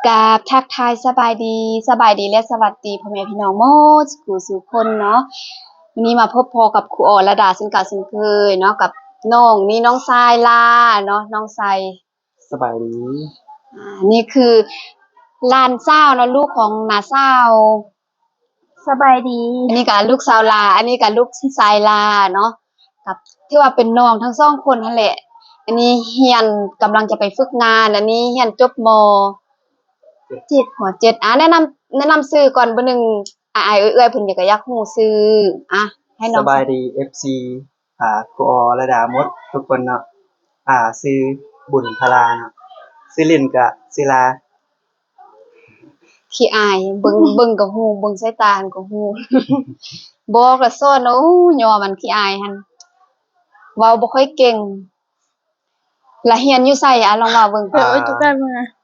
ກາບທັກທາຍສະບາຍດີ, ສະບາຍດີ ແລະ ສະຫວັດດີພໍ່ແມ່ພີ່ນ້ອງໝົດສູ່ຜູ້ສູ່ຄົນເນາະ. ມື້ນີ້ມາພົບພໍ້ກັບຄູອໍລະດາເຊັ່ນເກົ່າເຊັ່ນເຄີຍເນາະ, ກັບນ້ອງ ນີ້ນ້ອງຊາຍລາເນາະ, ນ້ອງຊາຍ ສະບາຍດີ. ອ່າ ນີ້ຄືຫຼານສາວເນາະ, ລູກຂອງນ້າສາວ. ສະບາຍດີ. ອັນນີ້ກະລູກສາວລາ, ອັນນີ້ກະລູກຊາຍລາເນາະ, ກະຖືວ່າເປັນນ້ອງທັງສອງຄົນຫັ້ນແຫຼະ. ອັນນີ້ຮຽນ ກຳລັງຈະໄປຝຶກງານ, ອັນນີ້ຮຽນຈົບ ມ. ເຈັດ ມ. ເຈັດ. ອ່າ ແນະນຳ ແນະນຳຊື່ກ່ອນເບີໜຶ່ງ. ອ້າຍໆເອື້ອຍໆເພິ່ນກໍຢາກຮູ້ຊື່. ອ່າ ໃຫ້ນ້ອງ. ສະບາຍດີ ເອັຟຊີ ອ່າ ຄູອໍລະດາໝົດທຸກຄົນເນາະ. ອ່າ ຊື່ບຸນພະລາເນາະ, ຊື່ຫຼິ້ນກະຊື່ລາ. ຂີ້ອາຍ ເບິ່ງ ເບິ່ງກໍຮູ້, ເບິ່ງສາຍຕາຫັ້ນກໍຮູ້. ບໍ່ ກະຊ້ອນ. ໂອ້ ຍ້ອນມັນຂີ້ອາຍຫັ້ນ, ເວົ້າບໍ່ຄ່ອຍເກັ່ງ. ລະຮຽນຢູ່ໃສ? ອາ ລອງເວົ້າເບິ່ງ. ເອີ ອ່າ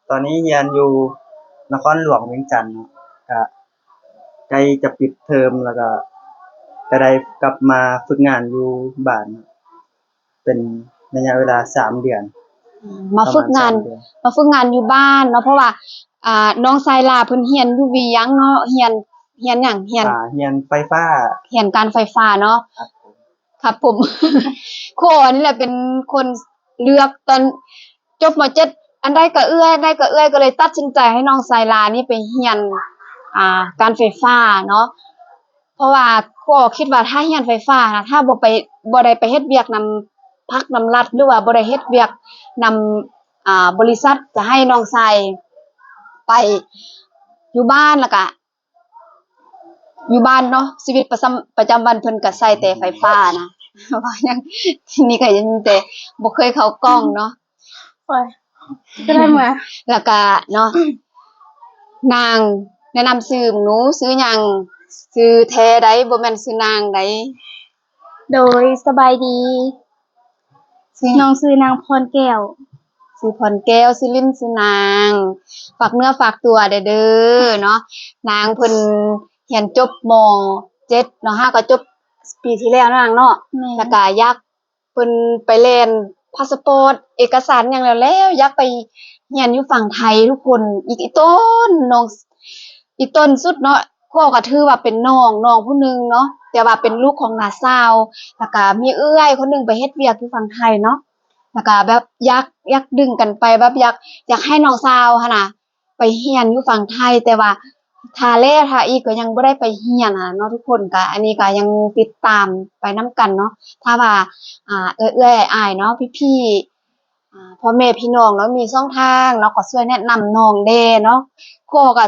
ຕອນນີ້ຮຽນຢູ່ນະຄອນຫຼວງວຽງຈັນເນາະ, ກະໃກ້ຈະປິດເທີມ ແລ້ວກະ ກະໄດ້ກັບມາຝຶກງານຢູ່ບ້ານ ເປັນໄລຍະເວລາສາມເດືອນ. ມາຝຶກງານ ປະມານສາມເດືອນ ມາຝຶກງານຢູ່ບ້ານເນາະ, ເພາະວ່າ ອ່າ ນ້ອງຊາຍລາເພິ່ນຮຽນຢູ່ວຽງເນາະ. ຮຽນ ຮຽນຫຍັງ? ຮຽນ ອ່າ ຮຽນໄຟຟ້າ. ຮຽນການໄຟຟ້າເນາະ. ຄັບຜົມ ຄັບຜົມ. ຄູອໍນີ້ແຫຼະເປັນຄົນເລືອກຕອນຈົບ ມ. ເຈັດ ອັນໃດກໍເອື້ອຍ ອັນໃດກໍເອື້ອຍ, ກໍເລີຍຕັດສິນໃຈໃຫ້ນ້ອງຊາຍລານີ້ໄປຮຽນ ອ່າ ການໄຟຟ້າເນາະ. ເພາະວ່າຄູອໍຄິດວ່າຖ້າຮຽນໄຟຟ້ານະ ຖ້າບໍ່ໄປ ບໍ່ໄດ້ໄປເຮັດວຽກນຳພັກນຳລັດ ຫຼືວ່າບໍ່ໄດ້ເຮັດວຽກນຳ ອ່າ ບໍລິສັດ, ຈະໃຫ້ນ້ອງຊາຍໄປຢູ່ບ້ານ ແລ້ວກະ ຢູ່ບ້ານເນາະ, ຊີວິດປະຈຳ ປະຈຳວັນເພິ່ນກະໃຊ້ແຕ່ໄຟຟ້ານະ. ວ່າຫຍັງ? ນີ້ກະຍັງແຕ່ບໍ່ເຄີຍເຂົ້າກ້ອງເນາະ. ໂອ້ຍ ກະໄດ້ມາ ແລ້ວກະເນາະ ນາງ ແນະນຳຊື່ໜູ ຊື່ຫຍັງ? ຊື່ແທ້ໃດ໋ ບໍ່ແມ່ນຊື່ນາງໃດ໋. ໂດຍ ສະບາຍດີ. ຊື່ ນ້ອງຊື່ນາງພອນແກ້ວ. ຊື່ພອນແກ້ວ, ຊື່ຫຼິ້ນຊື່ນາງ. ຝາກເນື້ອຝາກຕົວແດ່ເດີເນາະ. ນາງເພິ່ນຮຽນຈົບ ມ. ເຈັດ ເນາະ, ຫາກໍຈົບປີທີ່ແລ້ວນະນາງເນາະ. ແມ່ນ. ແລ້ວກະຢາກ ເພິ່ນໄປແລ່ນພາສະປອດ ເອກະສານຫຍັງແລ້ວໆ, ຢາກໄປຮຽນຢູ່ຝັ່ງໄທທຸກຄົນ. ອີກ ອີ່ຕົນ ນ້ອງ ອີ່ຕົນສຸດເນາະ, ພໍ່ກໍຖືວ່າເປັນນ້ອງ ນ້ອງຜູ້ໜຶ່ງເນາະ, ແຕ່ວ່າເປັນລູກຂອງນ້າສາວ, ແລ້ວກໍມີເອື້ອຍຄົນໜຶ່ງໄປເຮັດວຽກຢູ່ຝັ່ງໄທເນາະ, ແລ້ວກໍແບບຢາກ ຢາກດຶງກັນໄປ, ແບບຢາກ ຢາກໃຫ້ນ້ອງສາວຫັ້ນນະ ໄປຮຽນຢູ່ຝັ່ງໄທ, ແຕ່ວ່າຖ້າແລ້ວຖ້າອີກກໍຍັງບໍ່ໄດ້ໄປຮຽນຫັ້ນນະເນາະທຸກຄົນ. ກະອັນນີ້ກະຍັງຕິດຕາມໄປນຳກັນເນາະ. ຖ້າວ່າ ອ່າ ເອື້ອຍໆ ອ້າຍໆ ເນາະ ພີ່ໆ ອ່າ ພໍ່ແມ່ພີ່ນ້ອງເນາະ ມີຊ່ອງທາງເນາະ ກໍຊ່ວຍແນະນຳນ້ອງແດ່ເນາະ. ຂ້ອຍກໍ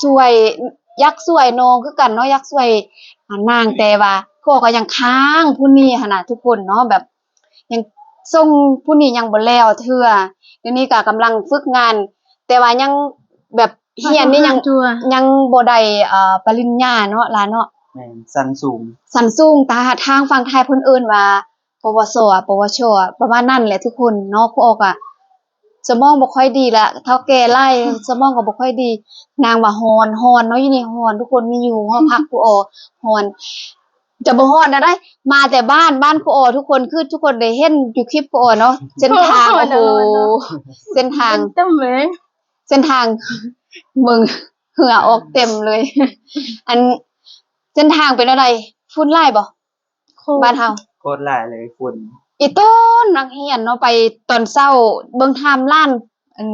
ຊ່ວຍ ຢາກຊ່ວຍນ້ອງຄືກັນເນາະ, ຢາກຊ່ວຍ ອ່າ ນາງ, ແຕ່ວ່າຂ້ອຍກໍຍັງຄ້າງຜູ້ນີ້ຫັ້ນນະທຸກຄົນເນາະ, ແບບ ຍັງສົ່ງຜູ້ນີ້ຍັງບໍ່ແລ້ວເທື່ອ. ດຽວນີ້ກໍກຳລັງຝຶກງານ, ແຕ່ວ່າຍັງແບບຮຽນນີ້ຍັງ ຍັງບໍ່ໄດ້ ເອີ ປະລິນຍາເນາະ ຫຼາເນາະ. ແມ່ນ ຊັ້ນສູງ ຊັ້ນສູງ. ທາງ ທາງຝັ່ງໄທເພິ່ນເອີ້ນວ່າ ປວສ ປວຊ ປະມານນັ້ນແຫຼະທຸກຄົນເນາະ. ຄູອອກກະສະໝອງບໍ່ຄ່ອຍດີລະ, ເຖົ້າແກ່ຫຼາຍ ສະໝອງກໍບໍ່ຄ່ອຍດີ. ນາງວ່າຮ້ອນ ຮ້ອນເນາະ, ຢູ່ນີ້ຮ້ອນ ທຸກຄົນ ມີຢູ່ຫໍພັກຄູອອກ ຮ້ອນ. ຈະບໍ່ຮ້ອນແນວໃດ ມາແຕ່ບ້ານ ບ້ານຄູອອ ທຸກຄົນ ຄືທຸກຄົນໄດ້ເຫັນຢູ່ຄລິບຄູອອເນາະ ເສັ້ນທາງ ໂອ້ໂຫ ເສັ້ນທາງ ເສັ້ນທາງ ເບິ່ງ ເຫື່ອອອກເຕັມເລີຍ. ອັນ ເສັ້ນທາງເປັນແນວໃດ? ຝຸ່ນຫຼາຍບໍ່? ໂຄດ ບ້ານເຮົາ ໂຄດຫຼາຍເລີຍຝຸ່ນ. ອີ່ຕົນ ນັກຮຽນເນາະ ໄປຕອນເຊົ້າ ເບິ່ງຖາມຫຼານ ອັນ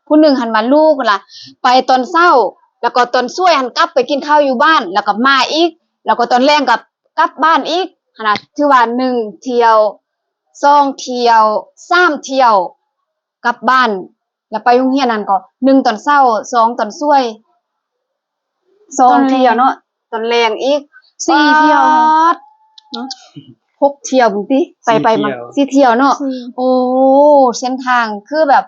ຜູ້ໜຶ່ງຫັ້ນວ່າລູກລະ ໄປຕອນເຊົ້າ ແລ້ວກໍຕອນສວຍຫັ້ນກັບໄປກິນເຂົ້າຢູ່ບ້ານ ແລ້ວກໍມາອີກ ແລ້ວກໍຕອນແລງກໍກັບບ້ານອີກຫັ້ນນະ. ຖືວ່າໜຶ່ງທ່ຽວ ສອງທ່ຽວ ສາມທ່ຽວ ກັບບ້ານ ແລ້ວໄປໂຮງຮຽນຫັ້ນກໍ ໜຶ່ງຕອນເຊົ້າ ສອງຕອນສວຍ ສອງທ່ຽວເນາະ ຕອນແລງອີກ ສີ່ທ່ຽວ ປາດ ເນາະ ຫົກທ່ຽວພຸ້ນຕິ ໄປໄປມາ ສີ່ທ່ຽວ ສີ່ທ່ຽວເນາະ. ໂອ້ ເສັ້ນທາງຄືແບບ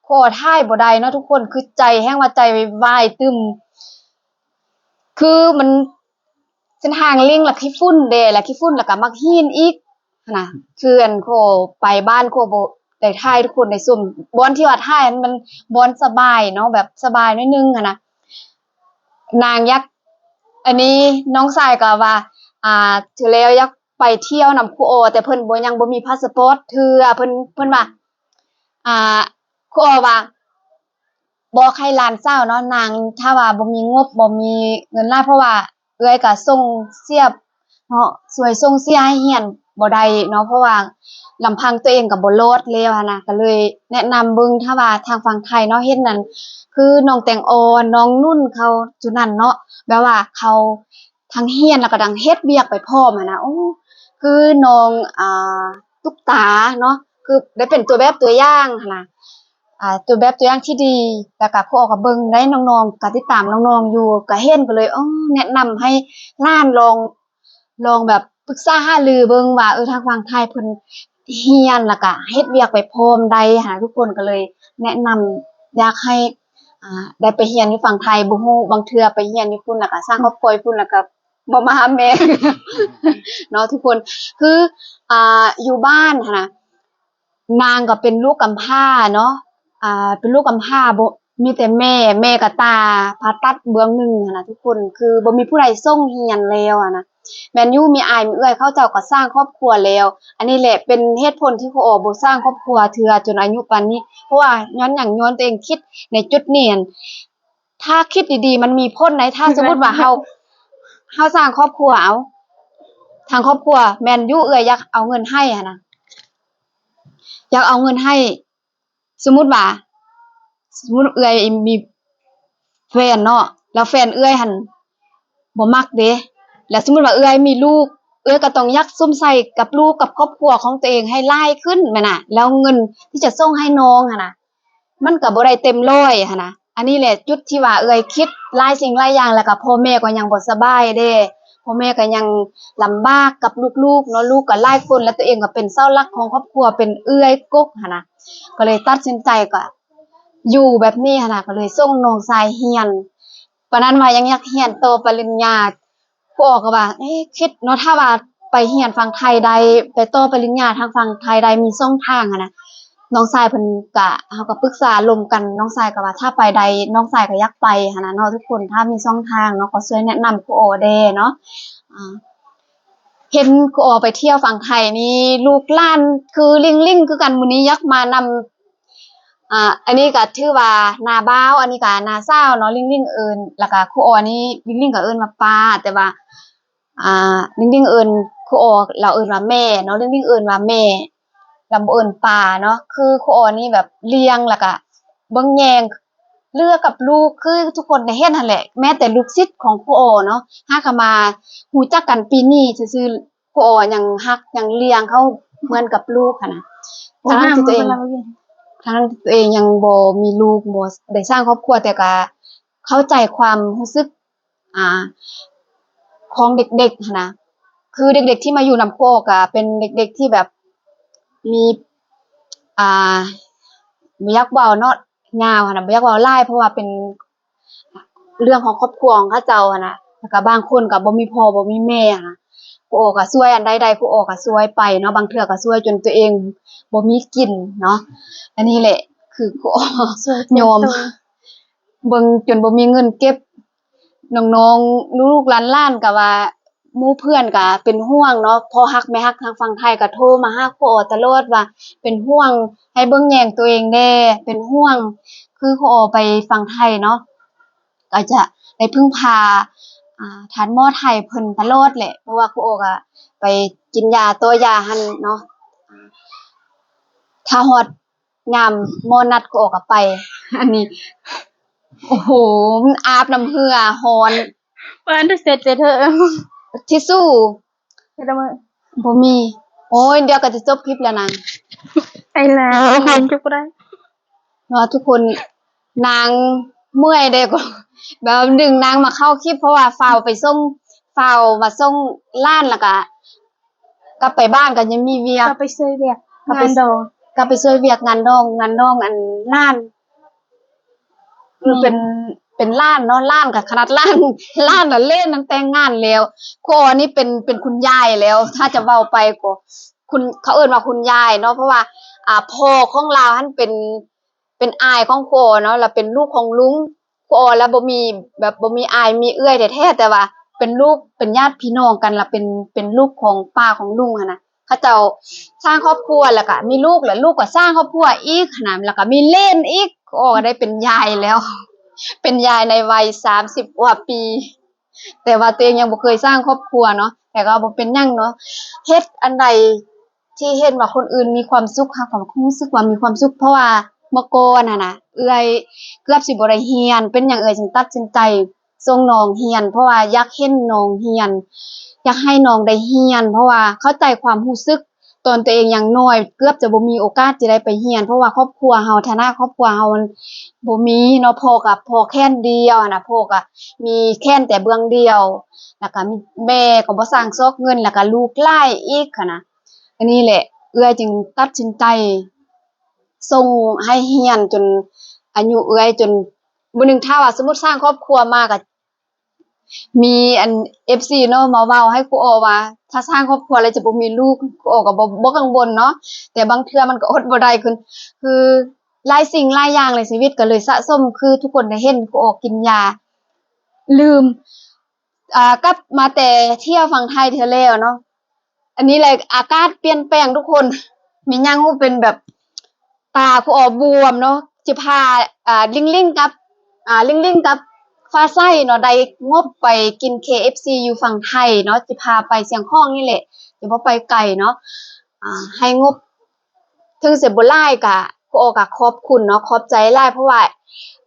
ຂໍຖ່າຍບໍ່ໄດ້ເນາະທຸກຄົນ ຄືໃຈແຮ່ງວ່າໃຈວາຍຕຶມ ຄືມັນ ເສັ້ນທາງເລັ່ງ ລະຂີ້ຝຸ່ນແດ່ ລະຂີ້ຝຸ່ນ ລະກະໝາກຫີນອີກຫັ້ນນະ. ຄືອັນ ຂໍໄປບ້ານ ຂໍບໍ່ໄດ້ຖ່າຍ ທຸກຄົນໄດ້ຊົມ ບ່ອນທີ່ວ່າຖ່າຍຫັ້ນ ມັນບ່ອນສະບາຍເນາະ ແບບສະບາຍໜ້ອຍໜຶ່ງຫັ້ນນະ. ນາງຢາກ ອັນນີ້ນ້ອງຊາຍກໍວ່າ ອ່າ ເທື່ອແລ້ວຢາກໄປທ່ຽວນຳຄູອໍ ແຕ່ເພິ່ນບໍ່ ຍັງບໍ່ມີພາສະປອດເທື່ອ ເພິ່ນ ເພິ່ນວ່າ ອ່າ ຄູອໍວ່າ ບອກໃຫ້ຫຼານສາວເນາະ ນາງ ຖ້າວ່າບໍ່ມີງົບ ບໍ່ມີເງິນຫຼາຍ ເພາະວ່າເອື້ອຍກໍສົ່ງເສຍເນາະ ຊ່ວຍສົ່ງເສຍໃຫ້ຮຽນບໍ່ໄດ້ເນາະ ເພາະວ່າລຳພັງຕົວເອງກໍບໍ່ລອດແລ້ວຫັ້ນນະ ກໍເລີຍແນະນຳເບິ່ງ ຖ້າວ່າທາງຝັ່ງໄທເນາະ ເຫັນນັ້ນ ຄືນ້ອງແຕງອ່ອນ ນ້ອງນຸ່ນ ເຂົາຈຸນັ້ນເນາະ ແບບວ່າເຂົາ ທັງຮຽນ ແລ້ວກໍທັງເຮັດວຽກໄປພ້ອມຫັ້ນນະ ໂອ້ ຄືນ້ອງ ອ່າ ຕຸກຕາເນາະ ຄືໄດ້ເປັນຕົວແບບຕົວຢ່າງຫັ້ນນະ ອ່າ ຕົວແບບຕົວຢ່າງທີ່ດີ ແລ້ວກໍຄູອໍກໍເບິ່ງໄດ້ ນ້ອງໆ ກໍຕິດຕາມນ້ອງໆຢູ່ ກໍເຫັນ ກໍເລີຍ ເອີ ແນະນຳໃຫ້ຫຼານລອງ ລອງແບບປຶກສາຫາລືເບິ່ງວ່າ ເອີ ທາງຝັ່ງໄທເພິ່ນຮຽນ ແລ້ວກໍເຮັດວຽກໄປພ້ອມໄດ້ຫັ້ນນະ ທຸກຄົນ ກໍເລີຍແນະນຳ ຢາກໃຫ້ ອ່າ ໄດ້ໄປຮຽນຢູ່ຝັ່ງໄທ ບໍ່ຮູ້ ບາງເທື່ອໄປຮຽນຢູ່ພຸ້ນ ແລ້ວກໍສ້າງຄອບຄົວຢູ່ພຸ້ນ ແລ້ວກໍບໍ່ມາຫາແມ່ເນາະທຸກຄົນ ຄື ອ່າ ຢູ່ບ້ານຫັ້ນນະ ນາງກໍເປັນລູກກຳພ້າເນາະ ອ່າ ເປັນລູກກຳພ້າ ບໍ່ ມີແຕ່ແມ່ ແມ່ກໍຕາຜ່າຕັດເບື້ອງໜຶ່ງຫັ້ນນະທຸກຄົນ ຄືບໍ່ມີຜູ້ໃດສົ່ງຮຽນແລ້ວຫັ້ນນະ ແມ່ນຢູ່ ມີອ້າຍມີເອື້ອຍ ເຂົາເຈົ້າກໍສ້າງຄອບຄົວແລ້ວ ອັນນີ້ແຫຼະເປັນເຫດຜົນທີ່ຄູອໍບໍ່ສ້າງຄອບຄົວເທື່ອຈົນອາຍຸປານນີ້ ເພາະວ່າຍ້ອນຫຍັງ? ຍ້ອນຕົວເອງຄິດໃນຈຸດນີ້ຫັ້ນ ຖ້າຄິດດີໆ ມັນມີຜົນໃດ໋ ຖ້າສົມມຸດວ່າເຮົາ ເຮົາສ້າງຄອບຄົວ ເອົາ ທາງຄອບຄົວ ແມ່ນຢູ່ ເອື້ອຍຢາກເອົາເງິນໃຫ້ຫັ້ນນະ ຢາກເອົາເງິນໃຫ້ ສົມມຸດວ່າ ສົມມຸດເອື້ອຍມີແຟນເນາະ ແລ້ວແຟນເອື້ອຍຫັ້ນບໍ່ມັກເດ້ ແລ້ວສົມມຸດວ່າເອື້ອຍມີລູກ ເອື້ອຍກໍຕ້ອງຢາກສຸມໃສ່ກັບລູກກັບຄອບຄົວຂອງຕົວເອງໃຫ້ຫຼາຍຂຶ້ນແມ່ນນະ ແລ້ວເງິນທີ່ຈະສົ່ງໃຫ້ນ້ອງຫັ້ນນະ ມັນກໍບໍ່ໄດ້ເຕັມຮ້ອຍຫັ້ນນະ ອັນນີ້ແຫຼະຈຸດທີ່ວ່າເອື້ອຍຄິດຫຼາຍສິ່ງຫຼາຍຢ່າງ ແລ້ວກໍພໍ່ແມ່ກໍຍັງບໍ່ສະບາຍເດ້ ພໍ່ແມ່ກໍຍັງລຳບາກກັບລູກໆເນາະ ລູກກໍຫຼາຍຄົນ ແລ້ວຕົວເອງກໍເປັນເສົາຫຼັກຂອງຄອບຄົວ ເປັນເອື້ອຍກົກຫັ້ນນະ ກໍເລີຍຕັດສິນໃຈກໍຢູ່ແບບນີ້ຫັ້ນນະ ກໍເລີຍສົ່ງນ້ອງຊາຍຮຽນ ປານນັ້ນວ່າຍັງຢາກຮຽນຕໍ່ປະລິນຍາ ຄູອໍກໍວ່າ ເອ ຄິດເນາະ ຖ້າວ່າໄປຮຽນຝັ່ງໄທໄດ້ ໄປຕໍ່ປະລິນຍາທາງຝັ່ງໄທໄດ້ ມີຊ່ອງທາງຫັ້ນນະ ນ້ອງຊາຍເພິ່ນກະ ເຮົາກໍປຶກສາລົມກັນ ນ້ອງຊາຍກໍວ່າຖ້າໄປໄດ້ ນ້ອງຊາຍກໍຢາກໄປຫັ້ນນະເນາະທຸກຄົນ ຖ້າມີຊ່ອງທາງເນາະ ກໍຊ່ວຍແນະນຳຄູອໍແດ່ເນາະ ອ່າ ເຫັນຄູອໍໄປທ່ຽວຝັ່ງໄທນີ້ ລູກຫຼານຄືລິ້ງໆຄືກັນ ມື້ນີ້ຢາກມານຳ ອ່າ ອັນນີ້ກໍຖືວ່ານ້າບ່າວ ອັນນີ້ກໍນ້າສາວເນາະ ລິ້ງໆເອີ້ນ ແລ້ວກໍຄູອໍນີ້ລິ້ງໆກໍເອີ້ນວ່າປ້າ ແຕ່ວ່າ ອ່າ ລິ້ງໆເອີ້ນຄູອໍ ລາວເອີ້ນວ່າແມ່ເນາະ ລິ້ງໆເອີ້ນວ່າແມ່ ລາວບໍ່ເອີ້ນປ້າເນາະ ຄືຄູອໍນີ້ແບບລ້ຽງ ແລ້ວກໍເບິ່ງແຍງ ເຫຼືອກັບລູກ ຄືທຸກຄົນໄດ້ເຫັນຫັ້ນແຫຼະ ແມ້ແຕ່ລູກສິດຂອງຄູອໍເນາະ ຫາກໍມາຮູ້ຈັກກັນປີນີ້ຊື່ໆ ຄູອໍຍັງຮັກຍັງລ້ຽງເຂົາເໝືອນກັບລູກຫັ້ນນະ ທັງໆທີ່ຕົວເອງ ທັງໆທີ່ຕົວເອງຍັງບໍ່ມີລູກ ບໍ່ໄດ້ສ້າງຄອບຄົວ ແຕ່ກໍເຂົ້າໃຈຄວາມຮູ້ສຶກ ອ່າ ຂອງເດັກໆຫັ້ນນະ ຄືເດັກໆທີ່ມາຢູ່ນຳຄູອໍກໍເປັນເດັກໆທີ່ແບບມີ ອ່າ ບໍ່ຢາກເວົ້າເນາະ ຍາວຫັ້ນນະ ບໍ່ຢາກເວົ້າຫຼາຍ ເພາະວ່າເປັນເລື່ອງຂອງຄອບຄົວຂອງເຂົາເຈົ້າຫັ້ນນະ ແລ້ວກໍບາງຄົນກໍບໍ່ມີພໍ່ບໍ່ມີແມ່ຫັ້ນນະ ຄູອໍກໍຊ່ວຍ ອັນໃດໄດ້ຄູອໍກໍຊ່ວຍໄປເນາະ ບາງເທື່ອກໍຊ່ວຍຈົນຕົວເອງບໍ່ມີກິນເນາະ ອັນນີ້ແຫຼະ ຄືຄູອໍຍອມ ເບິ່ງຈົນບໍ່ມີເງິນເກັບ ນ້ອງໆ ລູກໆ ຫຼານໆ ກໍວ່າ ໝູ່ເພື່ອນກໍເປັນຫ່ວງເນາະ ພໍ່ຮັກແມ່ຮັກທາງຝັ່ງໄທກໍໂທມາຫາຄູອໍຕະຫຼອດວ່າ ເປັນຫ່ວງ ໃຫ້ເບິ່ງແຍງຕົວເອງແດ່ ເປັນຫ່ວງ ຄືຄູອໍໄປຝັ່ງໄທເນາະ ກໍຈະໄດ້ເພິ່ງພາ ອ່າ ທ່ານໝໍໄທເພິ່ນຕະຫຼອດແຫຼະ ເພາະວ່າຄູອໍກໍໄປກິນຢາ ຕໍ່ຢາຫັ້ນເນາະ ຖ້າຮອດ ຍາມໝໍນັດກໍອອກກັບໄປ ອັນນີ້ ໂອ້ໂຫ ມັນອາບນ້ຳເຫື່ອ ຮ້ອນ ປານໄດ້ເສັດເດີເທີ ທິຊູ ເຮັດລະເມີ ບໍ່ມີ ໂອ້ຍ ດຽວກໍຈະຈົບຄລິບແລ້ວນາງ ໄອ້ລາວ ເຮົາຈົບບໍ່ໄດ້ ເນາະ ທຸກຄົນ ນາງເມື່ອຍເດ້ ກໍແບບວ່າດຶງນາງມາເຂົ້າຄລິບ ເພາະວ່າຟ້າວໄປສົ່ງ ຟ້າວມາສົ່ງຫຼານ ແລ້ວກໍ ກັບໄປບ້ານກໍຍັງມີວຽກ ກໍໄປຊ່ວຍວຽກ ກໍໄປ ງານດອງ ກໍໄປຊ່ວຍວຽກງານດອງ ງານດອງອັນຫຼານ ຄືເປັນ ເປັນຫຼານເນາະ ຫຼານກໍຂະໜາດຫຼານ ຫຼານລະເລນນັ້ນແຕ່ງງານແລ້ວ ຄູອໍນີ້ເປັນ ເປັນຄຸນຍາຍແລ້ວ ຖ້າຈະເວົ້າໄປກໍ ຄຸນ ເຂົາເອີ້ນວ່າຄຸນຍາຍເນາະ ເພາະວ່າ ອ່າ ພໍ່ຂອງລາວຫັ້ນເປັນ ເປັນອ້າຍຂອງຄູອໍເນາະ ລະເປັນລູກຂອງລຸງ ຄູອໍລະບໍ່ມີ ແບບບໍ່ມີອ້າຍມີເອື້ອຍແທ້ໆ ແຕ່ວ່າເປັນລູກ ເປັນຍາດພີ່ນ້ອງກັນ ລະເປັນ ເປັນລູກຂອງປ້າຂອງລຸງຫັ້ນນະ ເຂົາເຈົ້າສ້າງຄອບຄົວ ລະກະມີລູກ ລະລູກກໍສ້າງຄອບຄົວອີກຫັ້ນນະ ລະກະມີເຫຼນອີກ ກໍໄດ້ເປັນຍາຍແລ້ວ ເປັນຍາຍໃນໄວສາມສິບກວ່າປີ ແຕ່ວ່າຕົວເອງຍັງບໍ່ເຄີຍສ້າງຄອບຄົວເນາະ ແຕ່ກໍບໍ່ເປັນຫຍັງເນາະ ເຮັດອັນໃດທີ່ເຫັນວ່າຄົນອື່ນມີຄວາມສຸກ ເຮົາກໍຮູ້ສຶກວ່າມີຄວາມສຸກ ເພາະວ່າເມື່ອກ່ອນຫັ້ນນະ ເອື້ອຍເກືອບຊິບໍ່ໄດ້ຮຽນ ເປັນຫຍັງເອື້ອຍຈຶ່ງຕັດສິນໃຈ ສົ່ງນ້ອງຮຽນ ເພາະວ່າຢາກເຫັນນ້ອງຮຽນ ຢາກໃຫ້ນ້ອງໄດ້ຮຽນ ເພາະວ່າເຂົ້າໃຈຄວາມຮູ້ສຶກຕອນຕົວເອງຍັງນ້ອຍ ເກືອບຈະບໍ່ມີໂອກາດທີ່ໄດ້ໄປຮຽນ ເພາະວ່າຄອບຄົວເຮົາ ຖານະຄອບຄົວເຮົາມັນບໍ່ມີເນາະ ພໍ່ກໍພໍແຂນດຽວຫັ້ນນະ ພໍ່ກໍມີແຂນແຕ່ເບື້ອງດຽວ ແລ້ວກໍມີ ແມ່ກໍບໍ່ສ້າງຊອກເງິນ ແລ້ວກໍລູກຫຼາຍອີກຫັ້ນນະ ອັນນີ້ແຫຼະ ເອື້ອຍຈຶ່ງຕັດສິນໃຈ ສົ່ງໃຫ້ຮຽນຈົນອາຍຸເອື້ອຍຈົນ ມື້ໜຶ່ງຖ້າວ່າສົມມຸດສ້າງຄອບຄົວມາກໍມີອັນເອັຟຊີເນາະ ມາເວົ້າໃຫ້ຄູອໍວ່າ ຖ້າສ້າງຄອບຄົວແລ້ວຈະບໍ່ມີລູກ ຄູອໍກໍບໍ່ ບໍ່ກັງວົນເນາະ ແຕ່ບາງເທື່ອມັນກໍອົດບໍ່ໄດ້ ຄື ຄືຫຼາຍສິ່ງຫຼາຍຢ່າງໃນຊີວິດກໍເລີຍສະສົມ ຄືທຸກຄົນໄດ້ເຫັນຄູອໍກິນຢາ ລືມ ອ່າ ກັບມາແຕ່ທ່ຽວຝັ່ງໄທເທື່ອແລ້ວເນາະ ອັນນີ້ແຫຼະ ອາກາດປ່ຽນແປງທຸກຄົນ ມີຫຍັງຮູ້ເປັນແບບ ຕາຄູອໍບວມເນາະ ຈະພາ ອ່າ ລິງລິງກັບ ອ່າ ລິງລິງກັບຟ້າໃສເນາະ ໄດ້ງົບໄປກິນເຄເອັຟຊີຢູ່ຝັ່ງໄທເນາະ ຈະພາໄປຊຽງຂອງນີ້ແຫຼະ ຈະບໍ່ໄປໄກເນາະ ອ່າ ໃຫ້ງົບ ເຖິງຊິບໍ່ຫຼາຍກະ ຄູອໍກະຂອບຄຸນເນາະ ຂອບໃຈຫຼາຍ ເພາະວ່າ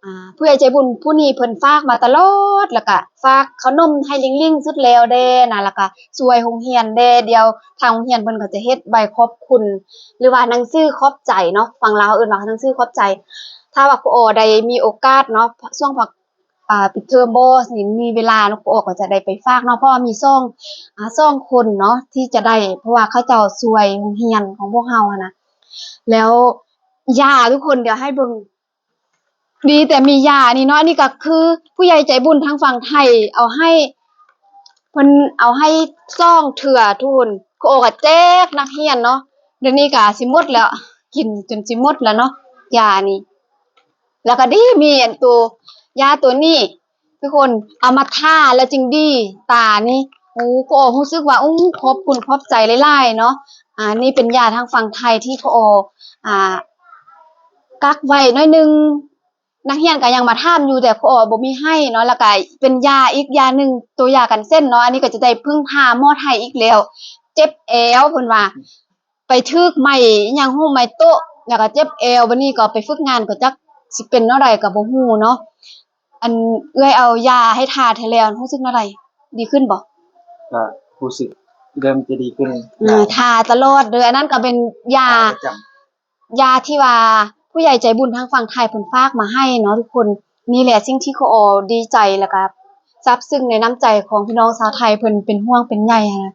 ອ່າ ຜູ້ໃຫຍ່ໃຈບຸນຜູ້ນີ້ເພິ່ນຝາກມາຕະຫຼອດ ແລ້ວກະຝາກເຂົ້າໜົມໃຫ້ລິງໆສຸດແລ້ວແດ່ນະ ແລ້ວກະຊ່ວຍໂຮງຮຽນແດ່ ດຽວທາງໂຮງຮຽນເພິ່ນກໍຈະເຮັດໃບຂອບຄຸນ ຫຼືວ່າໜັງສືຂອບໃຈເນາະ ຝັ່ງລາວເອີ້ນວ່າໜັງສືຂອບໃຈ ຖ້າວ່າຄູອໍໄດ້ມີໂອກາດເນາະ ຊ່ວງພັກ ອ່າ ປິດເທີມບໍ່ ມີເວລາເນາະ ຄູອໍກໍຈະໄດ້ໄປຝາກເນາະ ເພາະວ່າມີສອງ ອ່າ ສອງຄົນເນາະທີ່ຈະໄດ້ ເພາະວ່າເຂົາເຈົ້າຊ່ວຍໂຮງຮຽນຂອງພວກເຮົາຫັ້ນນະ ແລ້ວຢາທຸກຄົນ ດຽວໃຫ້ເບິ່ງ ດີແຕ່ມີຢານີ້ເນາະ ອັນນີ້ກໍຄືຜູ້ໃຫຍ່ໃຈບຸນທາງຝັ່ງໄທເອົາໃຫ້ ເພິ່ນເອົາໃຫ້ສອງເທື່ອທຸກຄົນ ຄູອໍກໍແຈກນັກຮຽນເນາະ ດຽວນີ້ກໍຊິໝົດແລ້ວ ກິນຈົນຊິໝົດແລ້ວເນາະ ຢານີ້ ແລ້ວກໍດີມີອັນໂຕ ຢາໂຕນີ້ ທຸກຄົນເອົາມາທາແລ້ວຈຶ່ງດີ ຕານີ້ ໂອ້ ຄູອໍຮູ້ສຶກວ່າ ໂອ້ ຂອບຄຸນຂອບໃຈຫຼາຍໆເນາະ ອ່າ ນີ້ເປັນຢາທາງຝັ່ງໄທທີ່ຄູອໍ ອ່າ ກັກໄວ້ໜ້ອຍໜຶ່ງ ນັກຮຽນກໍຍັງມາຖາມຢູ່ ແຕ່ຄູອໍບໍ່ມີໃຫ້ເນາະ ແລ້ວກໍເປັນຢາອີກຢາໜຶ່ງ ໂຕຢາກັນເສັ້ນເນາະ ອັນນີ້ກໍຈະໄດ້ເພິ່ງພາໝໍໄທອີກແລ້ວ ເຈັບແອວ ເພິ່ນວ່າ ໄປຖືກໄມ້ຫຍັງຮູ້ ໄມ້ໂຕະ ແລ້ວກໍເຈັບແອວ ບັດນີ້ກໍໄປຝຶກງານກໍຈັກຊິເປັນແນວໃດກໍບໍ່ຮູ້ເນາະ ອັນເອື້ອຍເອົາຢາໃຫ້ທາເທື່ອແລ້ວ ຮູ້ສຶກແນວໃດ ດີຂຶ້ນບໍ່? ກໍຮູ້ສຶກເລີ່ມຈະດີຂຶ້ນ ອືມ ທາຕະຫຼອດເດີ ອັນນັ້ນກໍເປັນຢາ ຢາປະຈຳ ຢາທີ່ວ່າຜູ້ໃຫຍ່ໃຈບຸນທາງຝັ່ງໄທເພິ່ນຝາກມາໃຫ້ເນາະທຸກຄົນ ນີ້ແຫຼະສິ່ງທີ່ຄູອໍດີໃຈ ແລ້ວກະຊາບຊຶ້ງໃນນ້ຳໃຈຂອງພີ່ນ້ອງຊາວໄທ ເພິ່ນເປັນຫ່ວງເປັນໃຍຫັ້ນນະ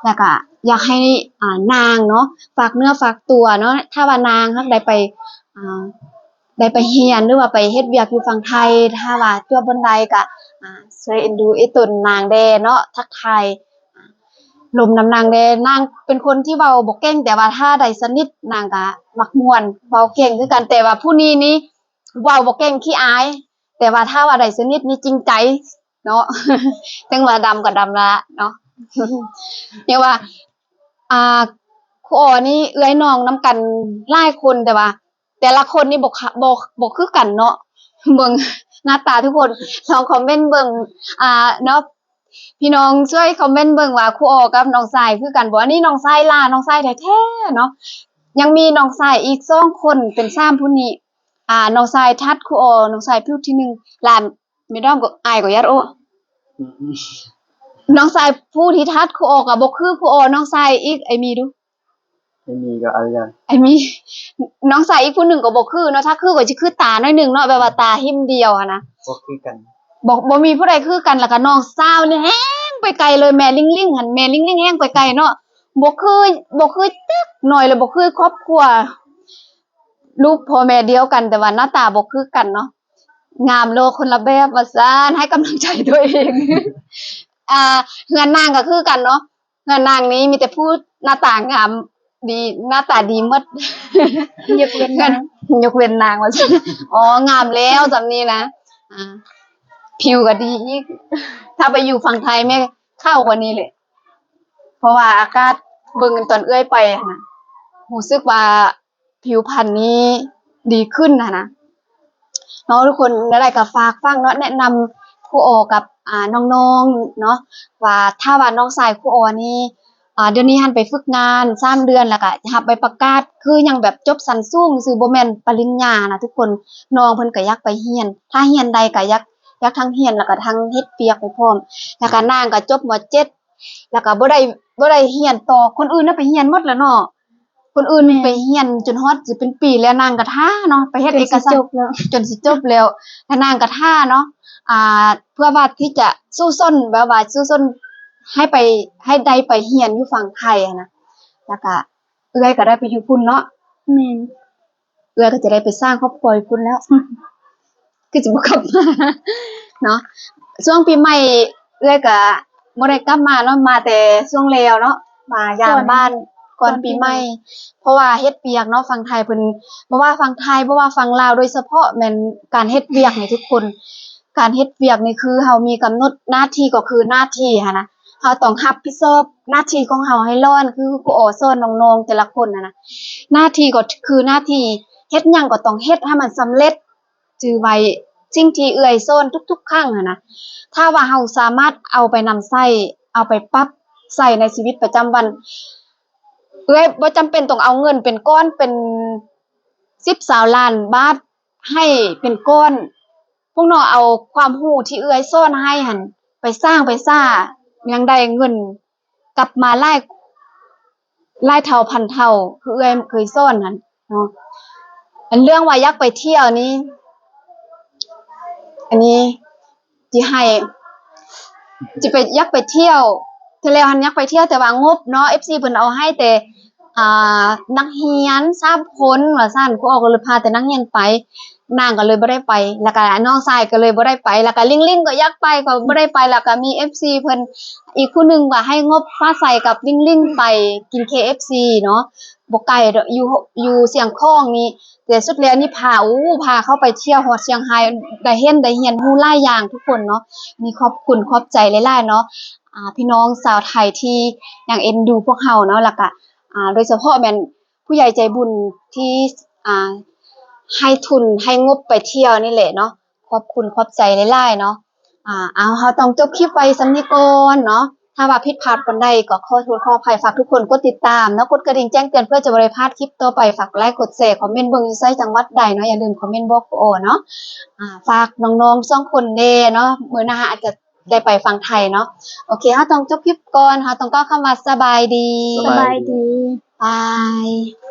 ແລ້ວກະຢາກໃຫ້ ອ່າ ນາງເນາະ ຝາກເນື້ອຝາກຕົວເນາະ ຖ້າວ່ານາງຫາກໄດ້ໄປ ອ່າ ໄດ້ໄປຮຽນ ຫຼືວ່າໄປເຮັດວຽກຢູ່ຝັ່ງໄທ ຖ້າວ່າຈວບບ່ອນໃດກະ ອ່າ ຊ່ວຍເອັນດູເອັນຕົນນາງແດ່ເນາະ ທັກທາຍ ລົມນຳນາງແດ່ ນາງເປັນຄົນທີ່ເວົ້າບໍ່ເກັ່ງ ແຕ່ວ່າຖ້າໄດ້ສະໜິດນາງກະມັກມ່ວນ ເວົ້າເກັ່ງຄືກັນ ແຕ່ວ່າຜູ້ນີ້ນີ້ເວົ້າບໍ່ເກັ່ງ ຂີ້ອາຍ ແຕ່ວ່າຖ້າວ່າໄດ້ສະໜິດນີ້ຈິງໃຈເນາະ ເຖິງວ່າດຳກໍດຳລະເນາະ ເອີ້ຍວ່າ ອ່າ ຄູອໍນີ້ເອື້ອຍນ້ອງນຳກັນຫຼາຍຄົນ ແຕ່ວ່າ ແຕ່ລະຄົນນີ້ບໍ່ຄະ ບໍ່ ບໍ່ຄືກັນເນາະ ເບິ່ງໜ້າຕາທຸກຄົນ ລອງຄອມເມັນເບິ່ງ ອ່າ ເນາະ ພີ່ນ້ອງຊ່ວຍຄອມເມັນເບິ່ງວ່າຄູອໍກັບນ້ອງຊາຍຄືກັນບໍ່? ອັນນີ້ນ້ອງຊາຍຫຼ້າ ນ້ອງຊາຍແທ້ໆເນາະ ຍັງມີນ້ອງຊາຍອີກສອງຄົນ ເປັນສາມຜູ້ນີ້ ອ່າ ນ້ອງຊາຍຖັດຄູອໍ ນ້ອງຊາຍຜູ້ທີໜຶ່ງ ຫຼ້າ ແມ່ດອມກໍອາຍກໍຢ້ານໂອ້ ອືມ ນ້ອງຊາຍຜູ້ທີ່ຖັດຄູອໍກໍບໍ່ຄືຄູອໍ ນ້ອງຊາຍອີກ ອ້າຍມີດູ ໄອ້ມີກໍອາຍ ໄອ້ມີ ນ້ອງຊາຍອີກຜູ້ໜຶ່ງກໍບໍ່ຄືເນາະ ຖ້າຄືກໍຊິຄືຕາໜ້ອຍໜຶ່ງເນາະ ແບບວ່າຕາຮິ້ມດຽວຫັ້ນນະ ບໍ່ຄືກັນ ບໍ່ ບໍ່ມີຜູ້ໃດຄືກັນ ແລ້ວກໍນ້ອງສາວນີ້ແຮ່ງໄປໄກເລີຍ ແມ່ລິງໆຫັ້ນ ແມ່ລິງໆແຮ່ງໄປໄກເນາະ ບໍ່ຄື ບໍ່ຄືຈັກໜ້ອຍເລີຍ ບໍ່ຄືຄອບຄົວ ລູກພໍ່ແມ່ດຽວກັນ ແຕ່ວ່າໜ້າຕາບໍ່ຄືກັນເນາະ ງາມໂລດຄົນລະແບບວ່າຊັ້ນ ໃຫ້ກຳລັງໃຈຕົວເອງ ອ່າ ເຮືອນນາງກໍຄືກັນເນາະ ເຮືອນນາງນີ້ມີແຕ່ຜູ້ໜ້າຕາງາມດີ ໜ້າຕາດີໝົດ ຍົກເວັ້ນນາງ ຍົກເວັ້ນນາງວ່າຊັ້ນ ອໍ ງາມແລ້ວສ່ຳນີ້ນະ ອ່າ ຜິວກໍດີອີກ ຖ້າໄປຢູ່ຝັ່ງໄທແມ່ນຂາວກວ່ານີ້ແຫຼະ ເພາະວ່າອາກາດເບິ່ງຕອນເອື້ອຍໄປຫັ້ນນະ ຮູ້ສຶກວ່າ ຜິວພັນນີ້ດີຂຶ້ນຫັ້ນນະ ເນາະທຸກຄົນ. ແນວໃດກໍຝາກຝັງເນາະ ແນະນຳຄູອໍກັບ ອ່າ ນ້ອງໆເນາະ ວ່າຖ້າວ່ານ້ອງຊາຍຄູອໍນີ້ ອ່າ ດຽວນີ້ຫັ້ນໄປຝຶກງານສາມເດືອນ ແລ້ວກໍຮັບໃບປະກາດ ຄືຍັງແບບຈົບຊັ້ນສູງຊື່ ບໍ່ແມ່ນປະລິນຍານະທຸກຄົນ. ນ້ອງເພິ່ນກໍຢາກໄປຮຽນ ຖ້າຮຽນໄດ້ກໍຢາກ ຢາກທັງຮຽນ ແລ້ວກໍທັງເຮັດວຽກໄປພ້ອມ. ແລ້ວກໍນາງກໍຈົບ ມ.ເຈັດ ແລ້ວກໍບໍ່ໄດ້ ບໍ່ໄດ້ຮຽນຕໍ່. ຄົນອື່ນນະໄປຮຽນໝົດແລ້ວເນາະ ຄົນອື່ນ ແມ່ນ ໄປຮຽນຈົນຮອດຊິເປັນປີແລ້ວ ນາງກໍຖ້າເນາະ ໄປເຮັດເອກະສານ ຈົນຊິຈົບແລ້ວ ຈົນຊິຈົບແລ້ວ ແລ້ວນາງກໍຖ້າເນາະ ອ່າ ເພື່ອວ່າທີ່ຈະສູ້ຊົນ ແບບວ່າສູ້ຊົນໃຫ້ໄປ ໃຫ້ໄດ້ໄປຮຽນຢູ່ຝັ່ງໄທຫັ້ນນະ. ແລ້ວກໍເອື້ອຍກໍໄດ້ໄປຢູ່ພຸ້ນເນາະ. ແມ່ນ. ເອື້ອຍກໍຈະໄດ້ໄປສ້າງຄອບຄົວຢູ່ພຸ້ນແລ້ວ ຄືຈະບໍ່ກັບມາເນາະ. ຊ່ວງປີໃໝ່ເອື້ອຍກໍບໍ່ໄດ້ກັບມາເນາະ ມາແຕ່ຊ່ວງແລ້ວເນາະ ມາຢາມບ້ານກ່ອນປີໃໝ່ ເພາະວ່າເຮັດວຽກເນາະ ຝັ່ງໄທເພິ່ນ ບໍ່ວ່າຝັ່ງໄທ ບໍ່ວ່າຝັ່ງລາວ ໂດຍສະເພາະແມ່ນການເຮັດວຽກນີ້ທຸກຄົນ ການເຮັດວຽກນີ້ຄືເຮົາມີກຳນົດໜ້າທີ່ ກໍຄືໜ້າທີ່ຫັ້ນນະ ເຮົາຕ້ອງຮັບຜິດຊອບໜ້າທີ່ຂອງເຮົາໃຫ້ລ້ວນ ຄືຄູອໍສອນນ້ອງໆແຕ່ລະຄົນຫັ້ນນະ ໜ້າທີ່ກໍຄືໜ້າທີ່ ເຮັດຫຍັງກໍຕ້ອງເຮັດໃຫ້ມັນສຳເລັດ. ຈື່ໄວ້ສິ່ງທີ່ເອື້ອຍສອນທຸກໆຄັ້ງຫັ້ນນະ ຖ້າວ່າເຮົາສາມາດເອົາໄປນຳໃຊ້ ເອົາໄປປັບໃຊ້ໃນຊີວິດປະຈຳວັນ ເອື້ອຍບໍ່ຈຳເປັນຕ້ອງເອົາເງິນເປັນກ້ອນ ເປັນສິບຊາວລ້ານບາດໃຫ້ເປັນກ້ອນ. ພວກນ້ອງເອົາຄວາມຮູ້ທີ່ເອື້ອຍສອນໃຫ້ຫັ້ນ ໄປສ້າງໄປສ້າ ຍັງໄດ້ເງິນກັບມາຫຼາຍ ຫຼາຍເທົ່າພັນເທົ່າ ຄືເອື້ອຍເຄີຍສອນຫັ້ນເນາະ. ອັນເລື່ອງວ່າຢາກໄປທ່ຽວນີ້ ອັນນີ້ຊິໃຫ້ ຊິໄປ ຢາກໄປທ່ຽວ ເທື່ອແລ້ວຫັ້ນຢາກໄປທ່ຽວ ແຕ່ວ່າງົບເນາະ ເອັຟຊີເພິ່ນເອົາໃຫ້ແຕ່ ອ່າ ນັກຮຽນສາມຄົນວ່າຊັ້ນ ຄູອໍກໍເລີຍພາແຕ່ນັກຮຽນໄປ ນາງກໍເລີຍບໍ່ໄດ້ໄປ ແລ້ວກໍນ້ອງຊາຍກໍເລີຍບໍ່ໄດ້ໄປ ແລ້ວກໍລິງລິງກໍຢາກໄປກໍບໍ່ໄດ້ໄປ ແລ້ວກໍມີເອັຟຊີເພິ່ນອີກຜູ້ໜຶ່ງວ່າໃຫ້ງົບຟ້າໃສກັບລິງລິງໄປກິນເຄເອັຟຊີເນາະ ບໍ່ໄກດອກ ຢູ່ ຢູ່ຊຽງຂອງນີ້ ແຕ່ສຸດແລ້ວນີ້ພາ ໂອ້ ພາເຂົ້າໄປທ່ຽວຮອດຊຽງໄຮ້ ໄດ້ເຫັນໄດ້ຮຽນຮູ້ຫຼາຍຢ່າງທຸກຄົນເນາະ. ນີ້ຂອບຄຸນຂອບໃຈຫຼາຍໆເນາະ ອ່າ ພີ່ນ້ອງຊາວໄທທີ່ຍັງເອັນດູພວກເຮົາເນາະ ແລ້ວກະ ອ່າ ໂດຍສະເພາະແມ່ນຜູ້ໃຫຍ່ໃຈບຸນທີ່ ອ່າ ໃຫ້ທຶນໃຫ້ງົບໄປທ່ຽວນີ້ແຫຼະເນາະ. ຂອບຄຸນຂອບໃຈຫຼາຍໆເນາະ. ອ່າ ເອົາ ເຮົາຕ້ອງຈົບຄລິບໄວ້ສ່ຳນີ້ກ່ອນເນາະ. ຖ້າວ່າຜິດພາດປານໃດກໍຂໍໂທດຂໍອະໄພ. ຝາກທຸກຄົນກົດຕິດຕາມເນາະ ກົດກະດິ່ງແຈ້ງເຕືອນເພື່ອຈະບໍ່ໄດ້ພາດຄລິບຕໍ່ໄປ. ຝາກກົດໄລກົດແຊ ຄອມເມັນເບິ່ງຢູ່ໃສ ຈັງຫວັດໃດເນາະ ຢ່າລືມຄອມເມັນບອກ ອໍ ເນາະ. ອ່າ ຝາກນ້ອງໆສອງຄົນແດ່ເນາະ ມື້ໜ້າອາດຈະໄດ້ໄປຝັ່ງໄທເນາະ. ໂອເຄ ເຮົາຕ້ອງຈົບຄລິບກ່ອນ ເຮົາຕ້ອງກ່າວຄຳວ່າສະບາຍດີ. ສະບາຍດີ. ບາຍ.